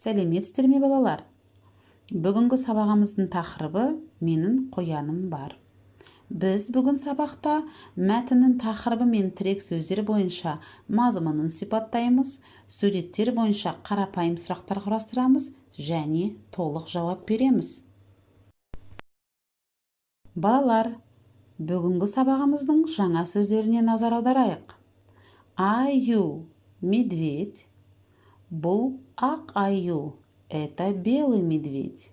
Сәлеметсіздер ме, балалар? Бүгінгі сабағымыздың тақырыбы «Менің қояным бар». Біз бүгін сабақта мәтіннің тақырыбы мен тірек сөздер бойынша мазмұнын сипаттаймыз, суреттер бойынша қарапайым сұрақтар құрастырамыз және толық жауап береміз. Балалар, бүгінгі сабағымыздың жаңа сөздеріне назар аударайық. Аю – медведь. Бұл ақ аю, это белый медведь.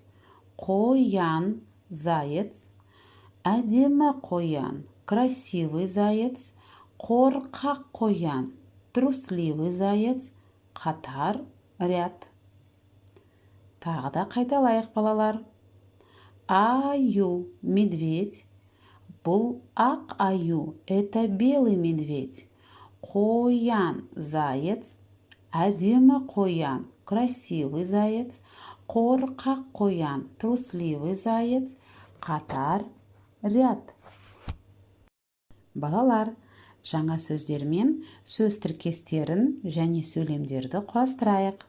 Қоян – заяц. Әдемі қоян – красивый заяц. Қорқақ қоян – трусливый заяц. Қатар – ряд. Тағы да қайталайық, балалар. Аю – медведь. Бұл ақ аю, это белый медведь. Қоян – заяц. Әдемі қоян – красивый заяц. Қорқақ қоян – трусливый заяц. Қатар – ряд. Балалар, жаңа сөздермен сөз тіркестерін және сөйлемдерді құрастырайық.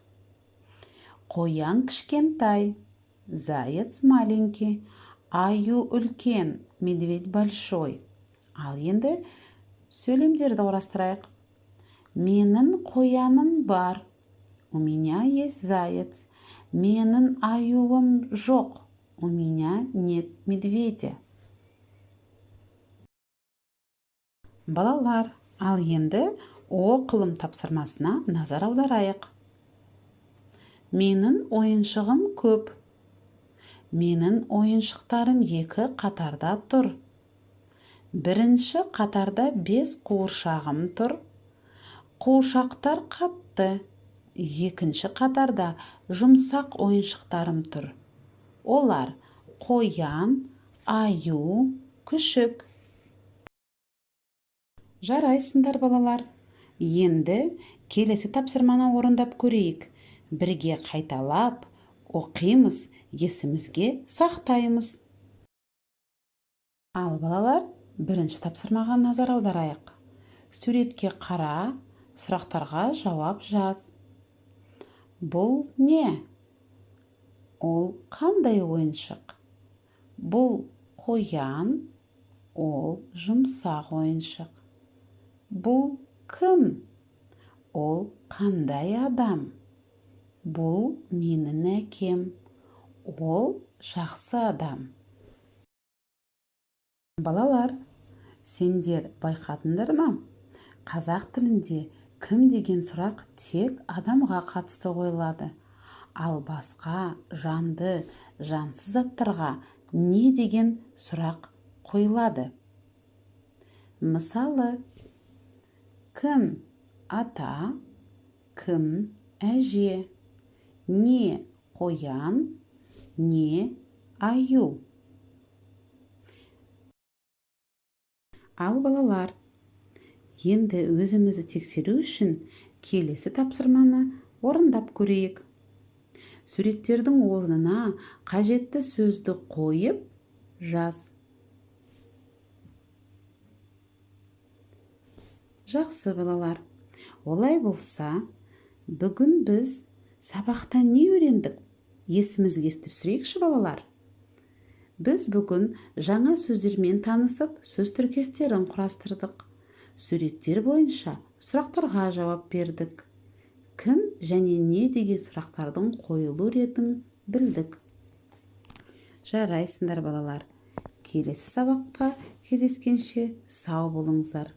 Қоян кішкентай – заяц маленький. Аю үлкен – медведь большой. Ал енді сөйлемдерді құрастырайық. Менің қояным бар – у меня есть заяц. Менің аюым жоқ – у меня нет медведя. Балалар, ал енді оқылым тапсырмасына назар аударайық. Менің ойыншығым көп. Менің ойыншықтарым екі қатарда тұр. Бірінші қатарда бес қуыршағым тұр. Қуыршақтар қатты. Екінші қатарда жұмсақ ойыншықтарым тұр. Олар: қоян, аю, күшік. Жарайсыңдар, балалар! Енді келесі тапсырманы орындап көрейік. Бірге қайталап оқимыз, есімізге сақтаймыз. Ал, балалар, бірінші тапсырмаға назар аударайық. Суретке қара, сұрақтарға жауап жаз. Бұл не? Ол қандай ойыншық? Бұл қоян. Ол жұмсақ ойыншық. Бұл кім? Ол қандай адам? Бұл менің әкем. Ол жақсы адам. Балалар, сендер байқадыңдар ма, қазақ тілінде «кім» деген сұрақ тек адамға қатысты қойылады, ал басқа жанды, жансыз заттарға «не» деген сұрақ қойылады? Мысалы, кім – ата, кім – әже, не қоян, не аю. Ал, балалар, енді өзімізді тексеру үшін келесі тапсырманы орындап көрейік. Суреттердің орнына қажетті сөзді қойып жаз. Жақсы, балалар. Олай болса, бүгін біз сабақта не үйрендік? Есімізге түсірейікші, балалар. Біз бүгін жаңа сөздермен танысып, сөз тіркестерін құрастырдық. Суреттер бойынша сұрақтарға жауап бердік. Кім және не деген сұрақтардың қойылу ретін білдік. Жарайсыңдар, балалар! Келесі сабақта кездескенше сау болыңыздар!